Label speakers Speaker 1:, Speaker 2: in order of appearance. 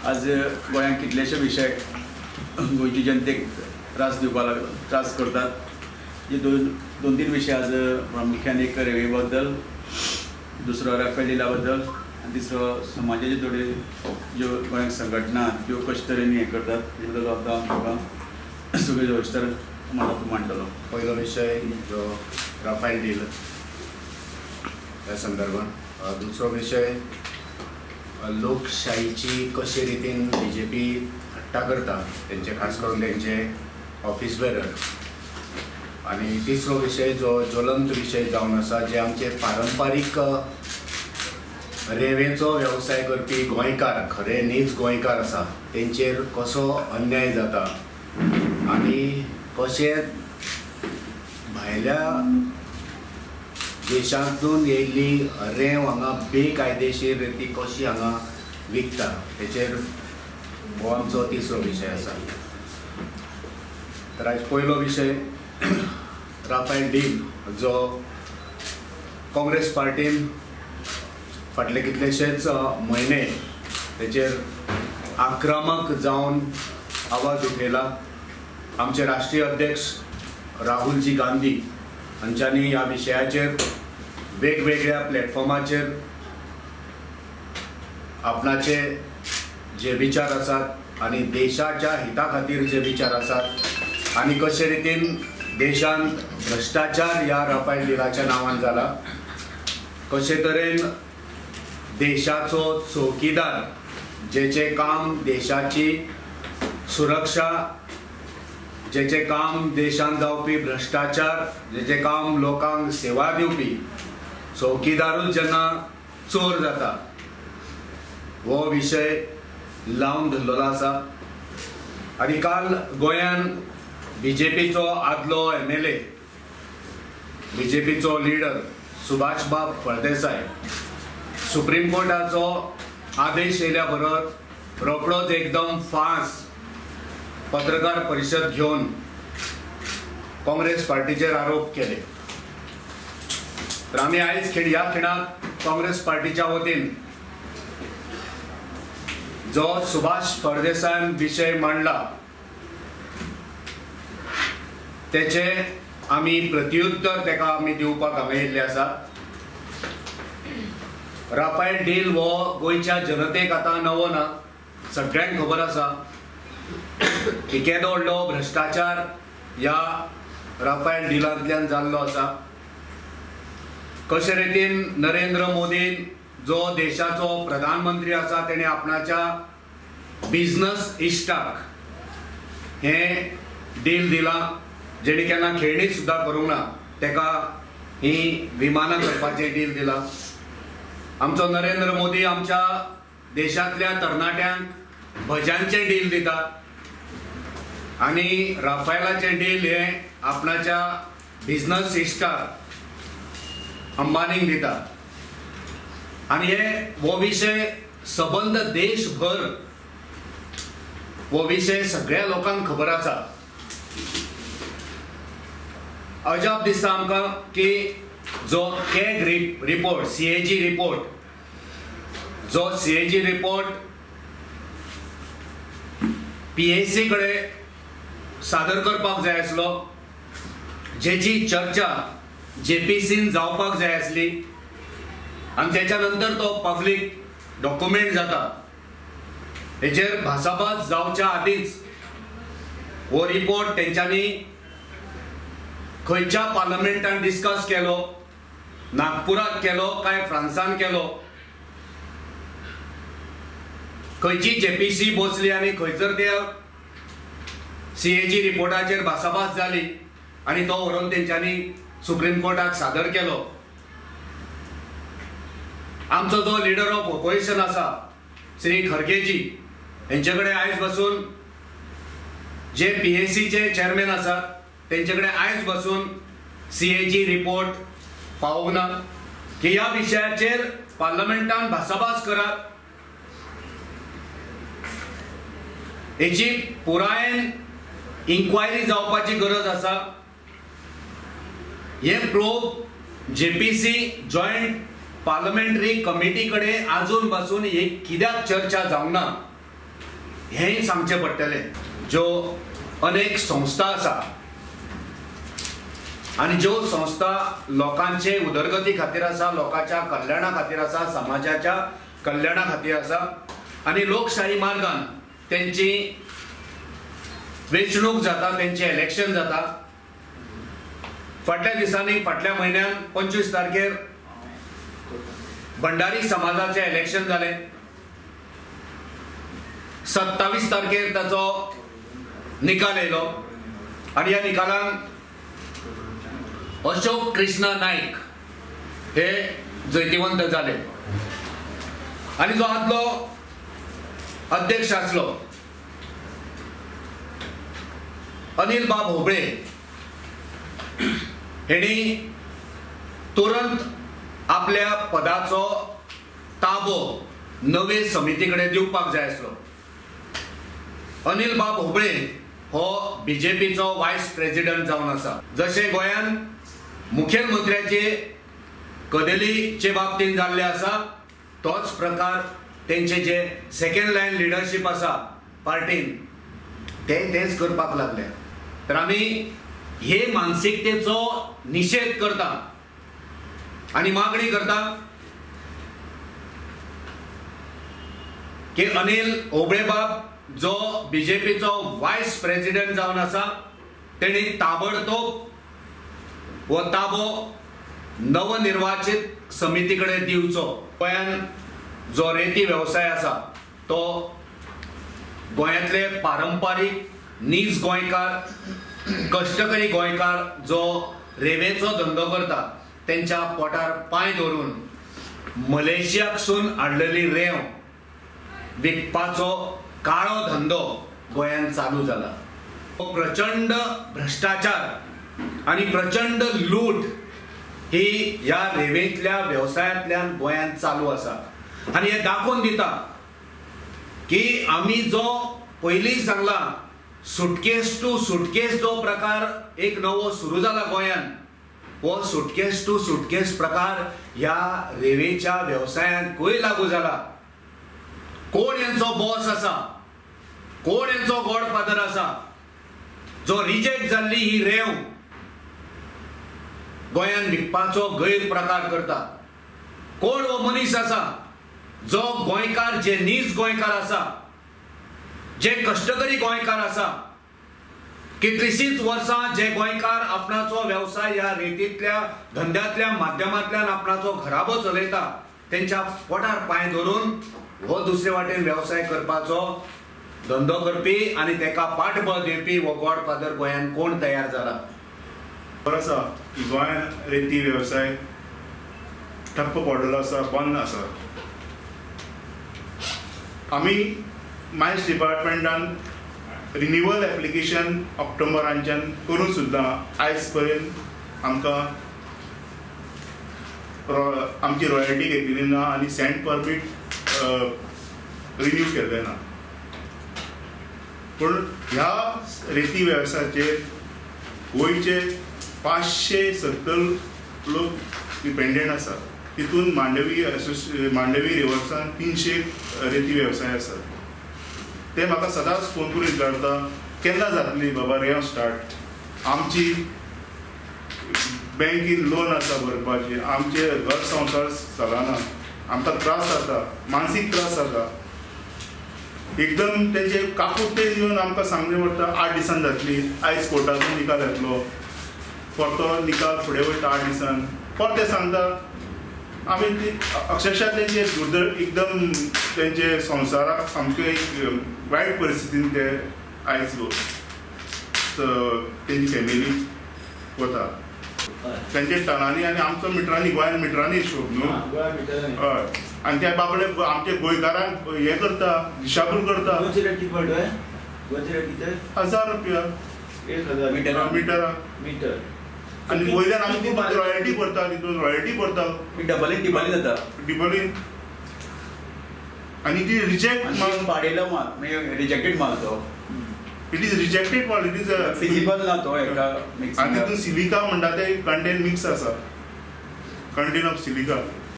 Speaker 1: आज गोंयांत कितलेशे विशय गोंयची जनतेक त्रास दिवपाक लागला, त्रास करतात. जे दोन तीन विशय आज प्रामुख्यान, एक रेवे बद्दल, दुसरो राफेल डिला बद्दल आनी तिसरो समाजाचे थोडे ज्यो गोंयांत संघटना त्यो कशे तरेन हें करतात ते बद्दल आतां तुमकां सगळे सविस्तर मत मांडटलो.
Speaker 2: पयलो विशय जो राफेल डील ह्या संदर्भात, दुसरो विशय लोकशाहीची कशे रितीन बी जे पी हट्टा करता तेंचे, खास करून तेंचे ऑफिस बेरर, आनी तिसरो विशय जो ज्वलंत विशय जावन आसा, जे आमचे पारंपारीक रेंवेचो वेवसाय करपी गोंयकार, खरे नीज गोंयकार आसा तेंचेर कसो अन्याय जाता आनी कशें भायल्या देशांतून येयल्ली रेंव हांगा बेकायदेशीर रिती कशी हांगा विकता हेचेर हो आमचो तिसरो विशय आसा. तर आयज पयलो विशय राफेल डील, जो काँग्रेस पार्टीन फाटले कितलेशेच म्हयने तेचेर आक्रमक जावन आवाज उठयला. आमचे राष्ट्रीय अध्यक्ष राहुलजी गांधी हांच्यांनी ह्या विशयाचेर वेगवेगळ्या प्लॅटफॉर्माचेर आपणाचे जे विचार आसात आनी देशाच्या हिता खातीर जे विचार आसात आनी कशे रितीन देशांत भ्रश्टाचार ह्या राफेल डिलाच्या नांवान जाला, कशे तरेन देशाचो चौकीदार जेचें काम देशाची सुरक्षा, जेचें काम देशांत जावपी भ्रश्टाचार, जेचें काम लोकांक सेवा दिवपी चौकीदारूच जेन्ना चोर जाता हो विशय लावन धरलेलो आसा. आनी काल गोंयान बी जे पीचो आदलो MLA, B J पीचो लिडर सुभाषबाब फळदेसाय सुप्रीम कोर्टाचो आदेश येयल्या बरोबर रोखडोच एकदम फास्ट पत्रकार परिशद घेवन काँग्रेस पार्टीचेर आरोप केले. तर आमी आयज ह्या खिणाक काँग्रेस पार्टीच्या वतीन जो सुभाष फळदेसायान विशय मांडला तेचे आमी प्रत्युत्तर तेका आमी दिवपाक हांगा येयल्ले आसा. राफेल डील हो गोंयच्या जनतेक आतां नवो ना, सगळ्यांक खबर आसा की केदो व्हडलो भ्रश्टाचार ह्या राफेल डिलांतल्यान जाल्लो आसा. कशे रितीन नरेंद्र मोदीन जो देशाचो प्रधानमंत्री आसा तेणे आपणाच्या बिजनस इश्टाक हें डील दिलां, जेणे केन्ना खेळणी सुद्दां करूंक ना तेका ही विमानां करपाचें डील दिलां. आमचो नरेंद्र मोदी आमच्या देशांतल्या तरणाट्यांक भज्यांचें डील दिता आनी राफेलाचें डील हें आपणाच्या बिजनस इश्टाक अंबानीक दिता. आनी हे हो विशय सबंद देशभर हो विशय सगळ्या लोकांक खबर आसा. अजाप दिसता आमकां की जो कॅग रिपोर्ट, CAG report, जो CAG report PAC कडेन सादर करपाक जाय आसलो, जेची चर्चा JPCन जावपाक जाय आसली आनी तेच्या नंतर तो पब्लीक डॉक्युमेंट जाता, हेचेर भासाभास जावच्या आदींच हो रिपोर्ट तेंच्यांनी खंयच्या पार्लमेंटान डिस्कस केलो, नागपुराक केलो काय फ्रांसान केलो, खंयची JPC बसली आनी खंयसर त्या CAG रिपोर्टाचेर भासाभास जाली आनी तो व्हरून तेंच्यांनी सुप्रीम कोर्टाक सादर केलो. आमचो जो लिडर ऑफ ऑपोजिशन आसा श्री खरगेजी हेंचे कडेन आयज बसून जे PACचे चेअरमॅन आसात तेंचे कडेन आयज बसून CAG report पावूंक ना की ह्या विशयाचेर पार्लमेंटान भासाभास करात, हेची पुरायेन इन्क्वायरी जावपाची गरज आसा. हे probe JPC joint parliamentary committee कडेन आजून पासून एक कित्याक चर्चा जावंक ना हेंय सांगचें पडटलें. ज्यो अनेक संस्था आसा आनी ज्यो संस्था लोकांचे उदरगती खातीर आसा, लोकांच्या कल्याणा खातीर आसा, समाजाच्या कल्याणा खातीर आसा आनी लोकशाही मार्गान तेंची वेंचणूक जाता, तेंचें इलेक्शन जाता. फाटल्या दिसांनी, फाटल्या म्हयन्यान 25 तारखेर भंडारी समाजाचें इलेक्शन जालें. 27 तारखेर ताचो निकाल येयलो आनी ह्या निकालान अशोक कृष्णा नायक हे जैतिवंत जाले आनी जो आदलो अध्यक्ष आसलो अनिल बाब होबळे हेणी तुरंत आपल्या पदाचो ताबो नवे समिती कडेन दिवपाक जाय आसलो. अनिल बाब होबळे हो बीजेपीचो वायस प्रेसिडेंट जावन आसा. जशें गोंयान मुखेलमंत्र्याचे कदेलीचे बाबतींत जाल्ले आसा तोच प्रकार तेंचे जे सेकंड लायन लिडरशीप आसा पार्टीन ते तेच करपाक लागले. तर आमी हे मानसिकतेचो निशेध करता आनी मागणी करता की अनिल होबळेबाब जो बीजेपीचो वायस प्रेसिडेंट जावन आसा तेणी ताबडतोब हो ताबो नवनिर्वाचित समिती कडेन दिवचो. गोंयान जो रेती वेवसाय आसा तो गोंयांतले पारंपारीक नीज गोंयकार, कश्टकरी गोंयकार जो रेवेचो धंदो करता तेंच्या पोटार पांय धरून मलेशियाकसून हाडलेली रेंव विकपाचो काळो धंदो गोंयांत चालू जाला. प्रचंड भ्रश्टाचार आनी प्रचंड लूट ही ह्या रेवेंतल्या वेवसायांतल्यान गोंयांत चालू आसा आनी हें दाखोवन दिता की आमी जो पयलीं सांगला सुटकेस टू सुटकेस जो प्रकार एक नवो सुरू जाला गोंयांत, हो सुटकेस टू सुटकेस प्रकार ह्या रेवेच्या वेवसायांतूय लागू जाला. कोण यांचो बॉस आसा, कोण यांचो गॉडफादर आसा जो रिजेक्ट जाल्ली ही रेंव गोंयांत विकपाचो गैरप्रकार करता? कोण हो मनीस आसा जो गोंयकार, जे नीज गोंयकार आसा, जे कश्टकरी गोंयकार आसा, कितलीशींच वर्सां जे गोंयकार आपणाचो वेवसाय ह्या रेतींतल्या धंद्यांतल्या माध्यमांतल्यान आपणाचो घराबो चलयता तेंच्या पोटार पांय धरून हो दुसरे वाटेन वेवसाय करपाचो धंदो करपी आनी तेका पाठबळ दिवपी हो गॉडफादर गोंयांत कोण तयार जाला?
Speaker 3: खबर आसा की गोंयांत रेती वेवसाय ठप्प पडलेलो आसा, बंद आसा. आमी मायन्स डिपार्टमेंटान रिन्युअल एप्लिकेशन ऑक्टोबरांच्यान करून सुद्दां आयज पर्यंत आमकां आमची रॉयल्टी घेतलेली ना आनी सँड परमीट रिन्यू केल्लें ना. पूण ह्या रेती वेवसायाचेर गोंयचे 570 लोक डिपेंडंट आसा. तितून मांडवी मांडवी रिवर्सान 300 रेती वेवसाय आसात. ते म्हाका सदांच फोन करून विचारता केन्ना जातली बाबा रेंव स्टार्ट, आमची बँकीन लोन आसा भरपाची, आमचे घर संवसार चलना, आमकां त्रास जाता, मानसीक त्रास जाता. एकदम तेंचे काकूट येवन आमकां सांगचें पडटा 8 दिसान जातली, आयज कोर्टाचो निकाल येतलो, परतो निकाल फुडें वयता 8 दिसान, परते सांगता. आमी ती अक्षरशा तेंचे एकदम तेंचे संवसाराक सामकें एक वायट परिस्थितीन ते आयज तेंची फॅमिली वता. तेंचे टनांनी आनी आमचो मिटरांनी, गोंयान मिटरांनी हिशोब न्हू. हय, आनी त्या बाबडे आमचे गोंयकारांक हें करता, दिशाभूल करता. 1000 रुपया मिटरा
Speaker 1: मिटर.
Speaker 3: आनी वयल्यान आमी तितून रॉयल्टी भरता, तितून रॉयल्टी भरता,
Speaker 1: डबलीन डिबलीन जाता,
Speaker 3: डिबलीन. आनी ती रिजेक्ट माल,
Speaker 1: पाडेलो माल, म्हणजे रिजेक्टेड माल तो,
Speaker 3: it is rejected mall, it is
Speaker 1: feasible ना तो एका.
Speaker 3: आनी तितून सिलिका म्हणटा ते कंटेंट मिक्स आसा, कंटेंट ऑफ सिलिका.